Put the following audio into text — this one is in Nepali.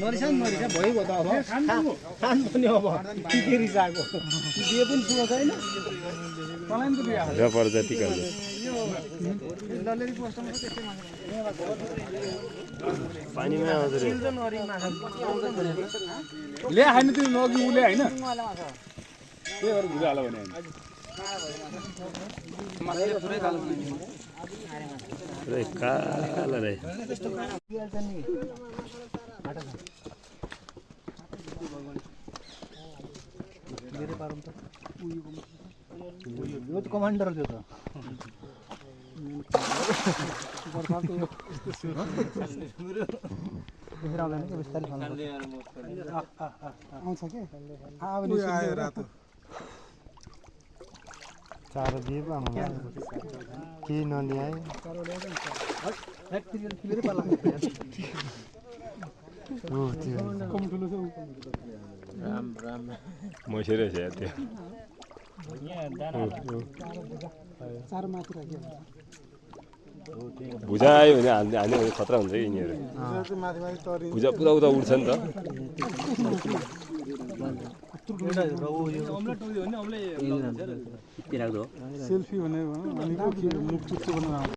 नरिसा भइगयो त अब खान पनि अब के रिसाएको दिए पनि सुख छैन मलाई पनि बिहा जबरजस्ती गर्छ पानीमा आउँछ रे ल्या हैन त्यो नगि उले हैन त्यही भएर भुजा हाल्यो भने माछाले पुरै कालो रे काला रे धेरै पारम त यो त कमान्डर थियो त चारो दिए पो आमा के नल्याए ओ त्यो राम मसिरै छ त्यो चारो माथि राख्यो भुजा आयो भने हाल्ने खतरा हुन्छ कि यिनीहरू भुजा पुरा उता उड्छ नि त सेल्फी भने मुख चुच्चो बनाउनु